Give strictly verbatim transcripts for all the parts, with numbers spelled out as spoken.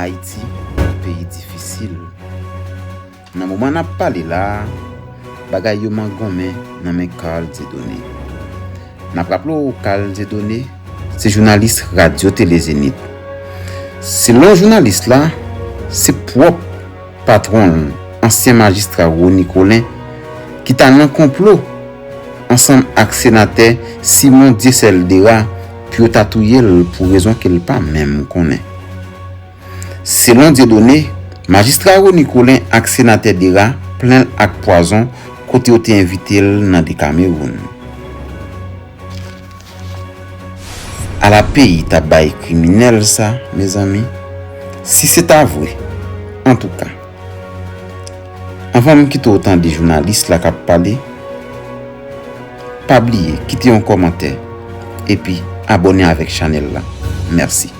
Ayiti, yon peyi difisil. Nan moman n ap pale la a, bagay yo mangonmen nan men Carl Dieudonné. N ap raple w, Carl Dieudonné se jounalis Radyo Tele Zenith. Selon jounalis la, se pwòp patwon l, ansyen majistra Rony Colin, ki ta nan konplo ansanm ak senatè Simon Dieuseul Dera pou yo ta touye l pou rezon ke l pa menm konnen. Selon Dieudonné, majistra Rony Colin ak senatè Dera plen l ak pwazon kote yo te envite l nan Dekamewoun. Ala peyi t ap bay kriminèl sa, mezanmi. Si se ta vre, antouka. Anvan m kite w tande jounalis la k ap pale, pa bliye kite yon kòmantè epi abòne avèk chanèl la. Mèsi.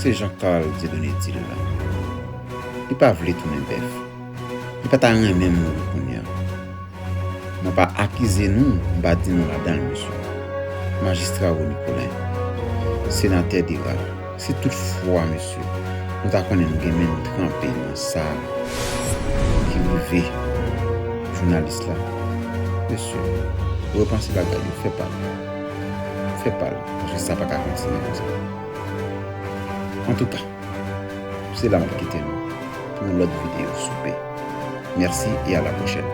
Se jan Carl Dieudonné di l la. Li pa vle tounen bèf. Li pa ta renmen mouri kounye a. Mwen pa akize nou, m pa di nou ladan l, mesye. Majistra Rony Colin, senatè Dera, si tout fwa, mesye, nou ta konnen nou gen men n tranpe nan sa ki rive jounalis la, mesye, repanse bagay yo, fè pa l. Fè pa l, paske sa pa ka kontinye konsa. Antouka, se la m ap kite nou pou yon lòt videyo soupe. Mèsi e a la pwochèn.